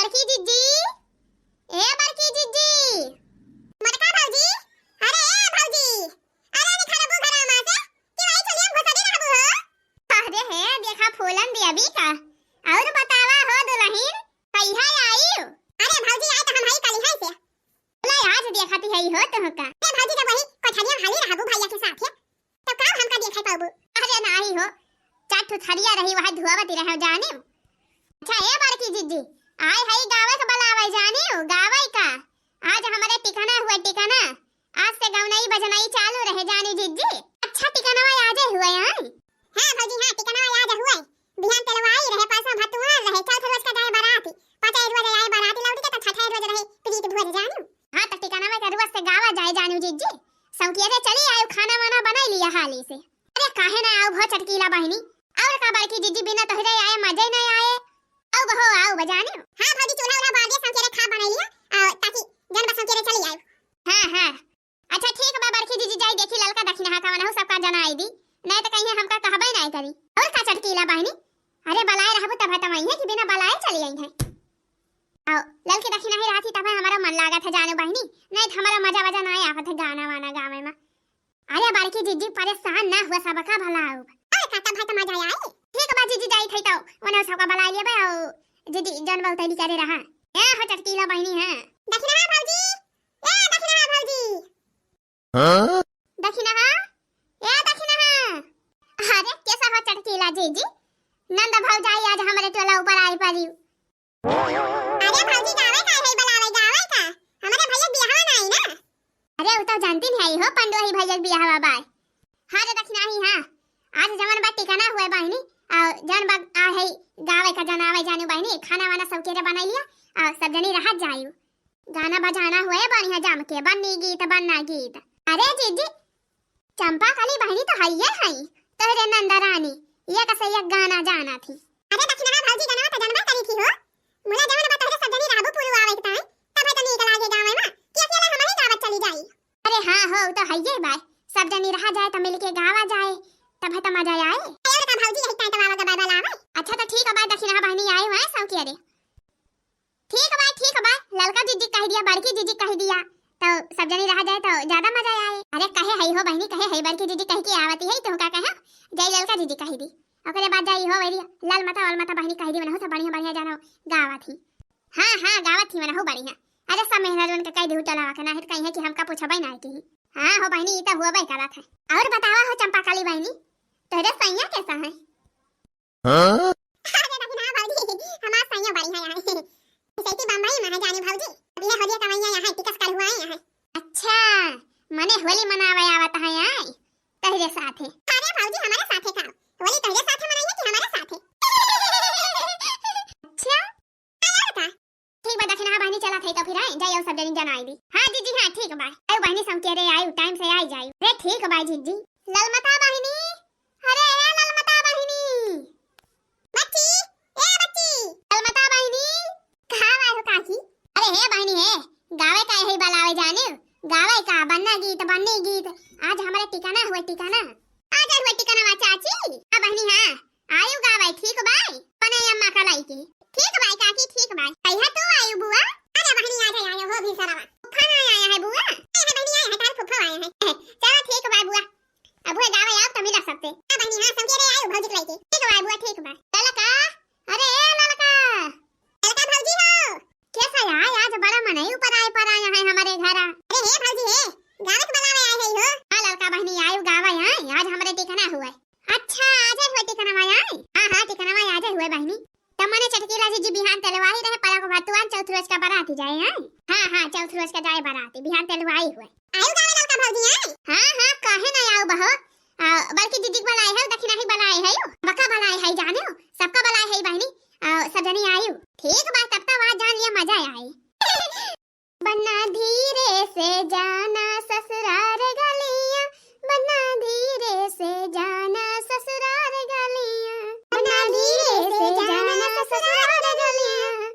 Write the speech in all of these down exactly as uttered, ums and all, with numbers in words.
बड़की जिज्जी, ए बड़की जिज्जी। मोटका भौजी, अरे ए भौजी, अरे निकलबू घरवा से कि वही चोलिया में घुसरी रहबू हो? अरे हे, देखा फूलन देवी का। और बतावा हो दुलहिन, कहिया आइउ? अरे भौजी, आए तो हम हई कलिहै से। ले आज देखती हई हो तुहका। ए भौजी, जब वही कोठरिया में हाली रहबू भैया के साथे, तो का हमका देखे पाबू? अरे नाही हो, चार ठो थरिया रही, वह धुआवती रहे जानिउ। अच्छा ए बड़की जिज्जी, आए हई गावे के बलावे जानिउ, गावे का। आज हमरे टिकना हुए टिकना, आज से गवनई बजनई चालू रहे जानिउ जिज्जी। अच्छा टिकनवा आजे हुए आई। हाँ भौजी हाँ, टिकनवा आजे हुए। बिहान तेलवाई रहे, परसों भतुआन रहे, चौथ रोज का जाए बराती, पाँचे रोज आए बराती लौट के, तो छठे रोज रहे प्रीत भोज जानिउ। हाँ तो टिकनवा के रोज से गावा जाए जानिउ जिज्जी। सौकिया रे चली आइउ, खाना वाना बनाई लिया हाली से। अरे काहे ना आउब हो चटकीला बहिनी, और का बड़की जिज्जी बिना तोहरे आए मजे ना आए। आउब हो, आउब जानिउ। हाँ भौजी, चूल्हा उल्हा बार दिया, सौकिया रे खा बनाई लिया, और ताकि जन बस सौकिया रे चली आइउ। हाँ हाँ, अच्छा ठीक बा बड़की जिज्जी, जाई देखी ललका दखिनहा का वनहु सबका जनाई दी, नहीं तो कहीं हमका कहबे नहीं करी। और का चटकीला बहिनी, अरे बलाए रहबू तब है तो वही है कि बिना बलाए चली आई है। आओ, ललकी दखिनही रहती तब है हमारा मन लागत है जानिउ बहिनी, नहीं तो हमारा मजा वजा नहीं आवत है गाना वाना गावे में। अरे बड़की जिज्जी परेशान ना हुआ, सबका भला हो। अरे का तब है तो मजा आई। ठीक बा जिज्जी, जाई थई तो वनहु सबका बलाए लेबे, और जिज्जी जन बहुतैली करे रहा। ए हो चटकीला बहिनी है। दखिनहा भौजी, ए दखिनहा भौजी। हाँ? दखिनहा, ए दखिनहा। अरे कैसा हो चटकीला जिज्जी, नंद भौजाई आज हमरे टोला ऊपर आई पड़ी। अरे भौजी गावे का है, बलावे गावे का, हमरे भैया बियाह ना आई ना। अरे उ तो जानती नहीं आई हो पंडोही भैया बियाह बाय। हाँ रे दखिनही हाँ, आज जवन बा टिकना हुए बहिनी, और जवन बा आ है गावे का जनावे जानिउ बहिनी, खाना वाना सब केरे बनाई लिया, और सब जनी रहत जाइउ। गाना बजाना हुए बढ़िया जम के, बन्नी गीत बन्ना गीत। अरे जिज्जी, चंपा कली बहिनी तो हइये हई, तोहरे नंदा रानी, एक से एक गाना जाना थी। अरे दखिनहा भौजी गाना तो जानबे करी थी हो, मुला जवन बा तोहरे सब जनी रहबू पुरु आवे के ताई, तब है तो नीक लागे गावे में, कि अकेले हम ही गावत चली जाई। अरे हाँ हो, उ तो हइये बाय, सब जनी रहा जाए तो मिलके गावा जाए, तब है तो मजा आए। अरे का भौजी यही टाइट वाला के बाय बलावे। अच्छा तो ठीक है बाय, दखिनहा बहिनी आई हुए सौकिया रे। ठीक बाय, ठीक बाय, ललका जिज्जी कहि दिया, बड़की जिज्जी कहि दिया, तो सब जनी रहा जाए तो ज्यादा मजा आए। अरे कहे हई हो बहिनी, कहे हई बड़की जिज्जी कहि के आवती है, तुहका कहे जाई ललका जिज्जी कहि दी, ओकरे बाद जाई हो वेरी ललमता वलमता बहिनी कहि दी, वनहु सब बढ़िया बढ़िया जानो गावत ही। हाँ हाँ गावत ही वनहु बढ़िया। अरे सब मेहरारुन के कहि दी टोलावा के, नाहीं तो कहीं है कि हमका पूछबे ना की। हाँ हो बहिनी, ई तो हुआ करत है। और बतावा हो चंपा काली बहिनी, तोहरे सैया कैसा है? हाँ? अरे दखिनहा भौजी, हमार सैया बढ़िया है। सैती बम्बई में है जानी भौजी। अभी है होलिया कमैया यहाँ है, टिकस कल हुआ है यहाँ। अच्छा, मने होली मनावे आवत है आई तोहरे साथे। अरे भौजी, हमारे साथे का? होली तोहरे साथे मनाइए कि हमारे साथे? अच्छा। हाँ, और का? ठीक बा, दखिनहा बहिनी चलत है तो फिर आए, जाई और सब जनी जनाई दी। हाँ जिज्जी, हाँ, ठीक बा। आयु बहिनी समके रे, आयु टाइम से आई जाई। अरे ठीक बा जिज्जी। ललमता बहिनी, अरे ए ललमता बहिनी। बच्ची, ए बच्ची। ललमता बहिनी, कहाँ आए हो काकी? अरे हे बहिनी हे, गावे का है बलावे जाने, गावे का बन्ना गीत, बन्नी गीत, आज हमारे टिकना हुए टिकना। आज हुए टिकना वा चाची, हाँ बहिनी हाँ। आयु गावै, ठीक बाय? पने अम्मा का लाई के। ठीक बाय काकी, ठीक बाय। कहिया तू आयु बुआ? अरे बहिनी, आ जाए, आयो हो भी सरवा। फुफा ना आया है बुआ? आया है बहिनी, आया है, तार फुफा आया है। चलो ठीक बाय बुआ। अब हुए गावै आओ तो मिला सबसे। हाँ बहिनी, हाँ, समझे रे, आयु भौजी के लाई के। ठीक बाय बुआ, ठीक बाय। ललका, अरे ए ललका। ललका भौजी हो। कैसा यार, आज बड़ा मनई ऊपर आए पर आया है हमारे घर। अरे हे भौजी हे, गावै के बलावे आए है हो। हाँ ललका बहिनी, आयु गावै है, आज हमारे टिकना हुए। अच्छा, आज है हुए टिकना में आई? हाँ, हाँ, टिकना में आज है हुए बहिनी। तब मने चटकीला जिज्जी बिहान तेलवाही रहे, परक भतुआन चौथ रोज का बराती जाए हैं। हाँ, हाँ, चौथ रोज का जाए बराती, बिहान तेलवाही हुए। आयु गावे ललका भौजी आई? हाँ, हाँ, काहे ना आयु बहो। आ, बड़की जिज्जी के बलाए है, दखिनही बलाए है, बका बलाए है, जाने हो, सबका बलाए है बहिनी। आ, सब जनी आयु। ठीक बा, तब तो आज जान लिया मजा आई। बन्ना धीरे से जाना ससुरार गलियां, बन्ना धीरे से जाना ससुरार गलियां, बन्ना धीरे से जाना ससुरार गलियां।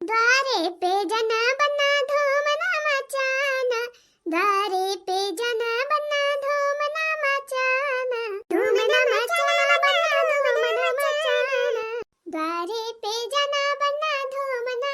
द्वारे पे जना बन्ना धूम ना मचाना, द्वारे पे जना बन्ना धूम ना मचाना, धूम ना मचाना बन्ना धूम ना मचाना। द्वारे पे जना बन्ना धूम ना